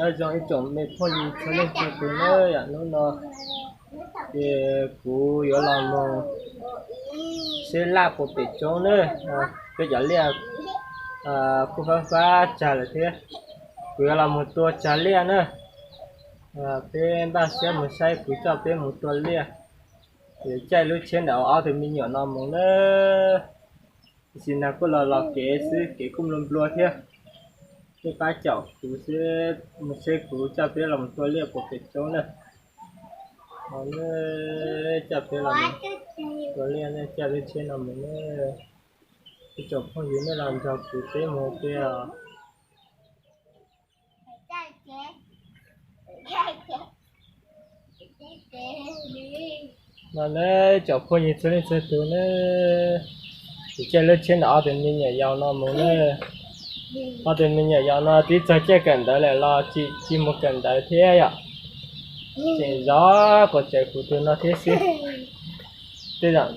Nyob zoo ib tsoom me phooj ywg txhua leej txhua tus nawb, yam hnub no ces kuv yuav los mus seb laj puas pem roob nawb. Peb cov liaj kuj fab fab tsag lawm thiab, kuv yuav los mus tua tsag liaj na. Peb npaj siab mus saib kuv coj peb mus tua liaj. Ces caij lub tsheb ntawm ob tug me nyuam no mus nawb. Tam sim no kuj los los kev xwb, kev kuj nplua nplua thiab. Peb pab caum kuv xwb, mus seb kuv coj peb los mus tua liaj puas pem roob na. Coj peb los tua liaj, caij lub tsheb no mus nawb. Ib tsoom phooj ywg nej los nrog kuv peb mus tiag. No nawb, tsoom phooj ywg txhua leej txhua tus nawb, kuv caij lub tsheb ntawm ob tug me nyuam yaus no mus nawb. Ob tug me nyuam yaus no twb txog caij kawm ntawv lawm los tsis mus kawm ntawv thiab yom. Tseem zov quas tsawv kuv tus no thiab xwb. Tej zaum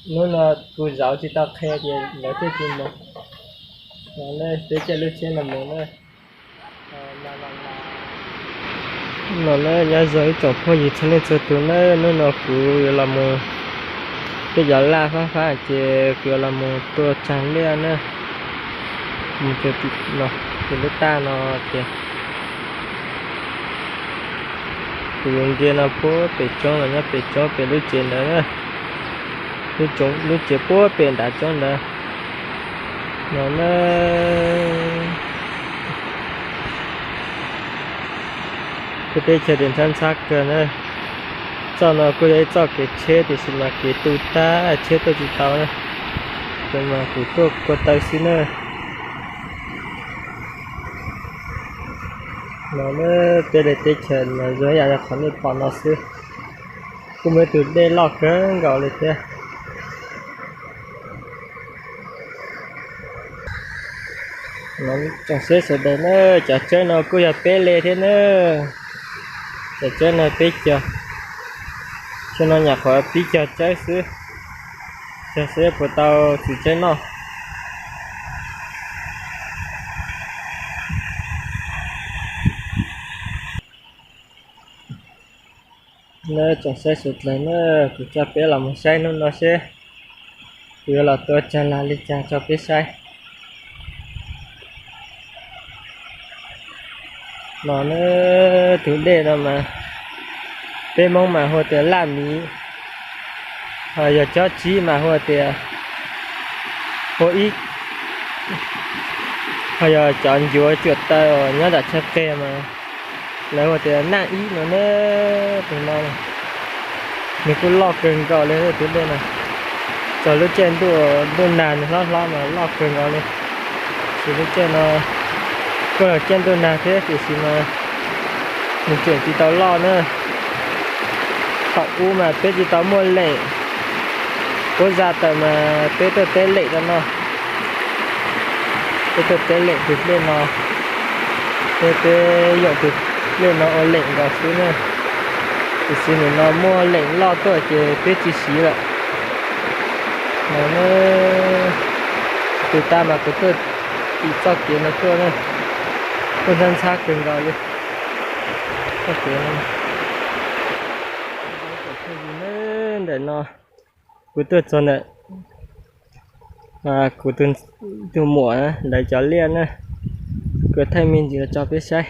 hnub no kuv zov tsis tau qhia ces lawv thiaj tsis mus. No nawb, peb caij lub tsheb no mus nawb. No nawb, nyob zoo ib tsoom phooj ywg txhua leej txhua tus nawb, hnub no kuv yuav los mus, tej cov laj fab fab ces kuv yuav los mus tua tsag liaj na. Mus tua tim no, tim lub taj no ces kuv yuav nce no puag pem roob los nyob pem roob pem lub tsev ntawd na. Lub tsev puag pem nram roob ntawd. No na, kuj teb chaws tias ntxhab ntxhab kawg na. Txoj no kuj yog ib txoj kev tsheb tiam sis mas kev tu tag tsheb tuaj tsis tau na. Ces mas kuv tuaj ko taw xwb na. No na, peb li teb chaws mas zoo ib yam li qhov nej pom no xwb. Kuj muaj ib tug dej loj kawg nkaus li thiab. Tsoom saib sawv daws na, cov tsawb no kuj yog peb li thiab na. Cov tsawb no peb cog, xyoo no nyuam qhuav pib cog tsawb xwb, cog seb puas tau txiv tsawb noj. Nawb, tsoom saib sawv daws na, kuv coj peb los mus saib hnub no seb kuv yuav los tua tsag lag li cas tso peb saib. No nawb, tus dej no mas peb Hmoob mas hu tias laj miv, ho yog cob tsib mas hu tias pua ib, ho yog cov ncuav cuam taw uas nyob nram tshav qia mas lawv hu tias naj ib no nawb. Tus no nws kuj loj kawg nkaus li tus dej no. Txog lub caij ntuj nag nws hlob hlob mas loj kawg nkaus li. Ces lub caij no kuj yog caij ntuj nag thiab tiam sis mas nws tseem tsis tau loj na. Thaum ub mas peb tsis tau muaj leem, kuv zaj tawm mas peb tuaj teb leem rau no. Peb tuaj teb leem tus dej no, peb, peb yoom tus dej no ua leem nkaus xwb na. Tiam sis nim no muaj leem loj tuaj ces peb tsis siv lawm. No, tus tas mas kuv tuaj tim txoj kev no tuaj na, kuj ntxhab ntxhab kawg nkaus li txoj kev no. Ntawm no kuv tuaj txog ntawm kuv tus muam ntawd cov liaj na, kuv thaij me ntsis los tso peb saib.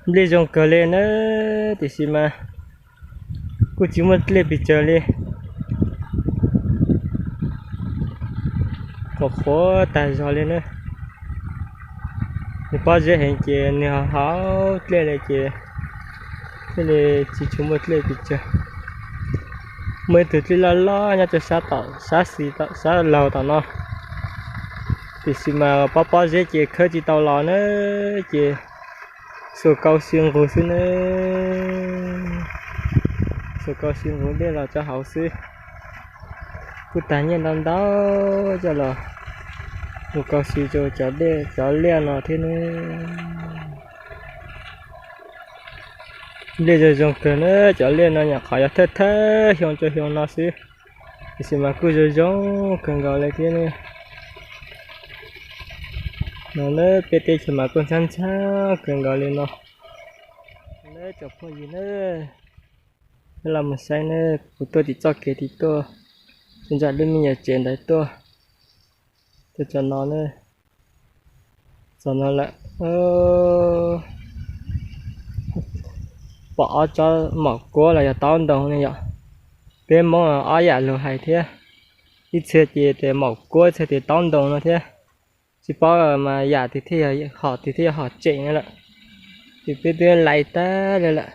Nplej zoo kawg li na, tiam sis mas kuj tsis muaj dlej pes tsawg li. Qhuav qhuav tag zog li na. Nws pob zeb heev ces nws haus dlej li ces thiaj li tsis tshua muaj dlej pes tsawg. Muaj ib tug dlej loj loj nyob rau sab tom, sab xis, sab laug tom no, tiam sis mas pob pob zeb ces khawb tsis tau los na, ces xuas kau si nqug xwb na. Xuas kau si nqug dej los rau hauv xwb. Kuj tag nyiaj ntau ntau coj los mus kau si rau cov dej cov liaj no thiab ne. Liaj zoo zoo kawg na, cov liaj no nyuam qhuav yog thawj thawj xyoo rau xyoo no xwb, tiam sis mas kuj zoo zoo kawg nkaus li thiab ne. No na, peb teb chaws mas kuj ntxhab ntxhab kawg nkaus li no. Na tsoom phooj ywg na, peb los mus saib na, kuv tuaj tim txoj kev tim tuaj, tuaj nram lub me nyuam tsev ntawd tuaj, tuaj txog no na, txog no lawm. Pom ob tsob maum kuab los yog taub ntoo ne yom. Peb Hmoob ob yam lus hais thiab, ib txhia ces tias maum kuab, ib txhia tias taub ntoo no thiab. Tsis paub mas yam twg thiaj yog hom, twg thiaj yog hom tseem no lawm. Ces peb twb lais tag li lawm,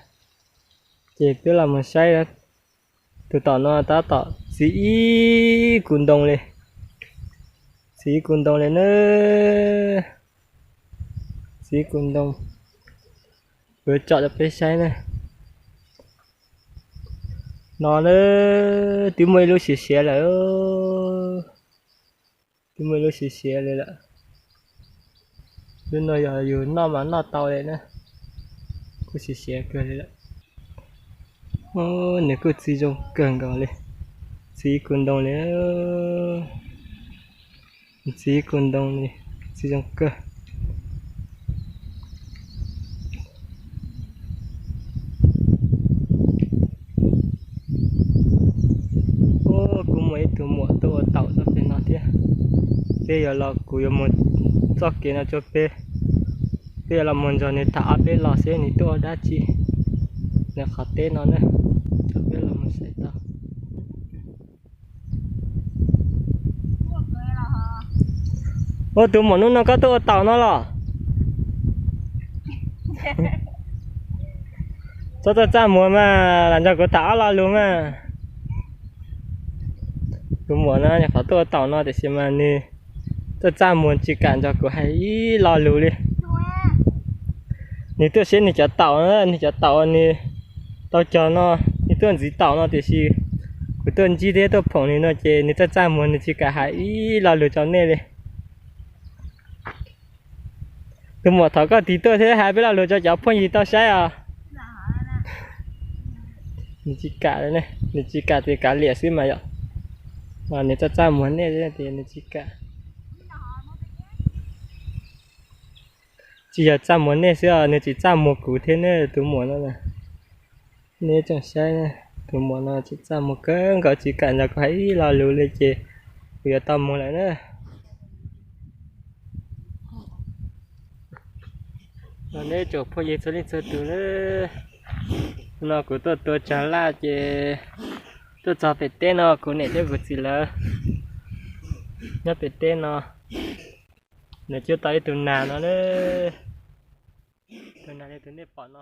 ces peb los mus saib. Tus tom no tab tom txiv ib kuv ntoo li, txiv ib kuv ntoo li na, txiv ib kuv ntoo. Kuv tsom rau peb saib na. No na, twb muaj ib lub siav siav lawm, twb muaj ib lub siav siav li lawm. Lub no yog yus noj mas noj tau li na, kuj siav siav kawg li lawm. Nws kuj txiv zoo kawg nkaus li, txiv ib kuv ntoo li, txiv ib kuv ntoo li, txiv zoo kawg. Kuv muaj ib tug muam tuaj ua taum txoj kev no thiab. Peb yuav los, kuv yuav mus txoj kev no rau peb, peb yuav los mus nrog nws tham ob peb los seb nws tuaj ua dab tsi nws qhov teb no na. Peb los mus saib tau. Ua, tus muam hnub no koj tuaj ua taum no los? Txhob txaj txaj muag mas, lam nrog kuv tham ob lo lus mas. Tus muam no nyuam qhuav tuaj ua taum no tiam sis mas nws txaj txaj muag tsis kam nrog kuv hais ib lo lus li. Nws tuaj saib nws cov taum, nws cov taum nws tau cog no, nws tuaj ntxiv taum no tiam sis kuv tuaj ntsib thiab tuaj phoom nws no ces nws txaj txaj muag, nws tsis kam hais ib lo lus rau nej li. Tus muam, thov koj tig tuaj thiab hais peb lo lus rau cov phooj ywg tau saib os. Nws tsis kam, nws tsis kam tias kav liam xwb mas yom. Nws txaj txaj muag nej tias nws tsis kam. Tsis yog txaj muag nej xwb os, nws tsis txaj muag kuv thiab ne, tus muam no. Nej tsoom saib, tus muam no tsis txaj muag kawg nkaus, tsis kam nrog kuv hais ib lo lus li ces kuv yuav tau mus lawm na. Los nej tsoom phooj ywg txhua leej txhua tus na, no kuv tuaj tua tsag laj ces tuaj txog pem teb no, kuv niam thiab kuv txiv lawv nyob pem teb no. Nws cuab tau ib tug nas no na, tus nas li tus nej pom no.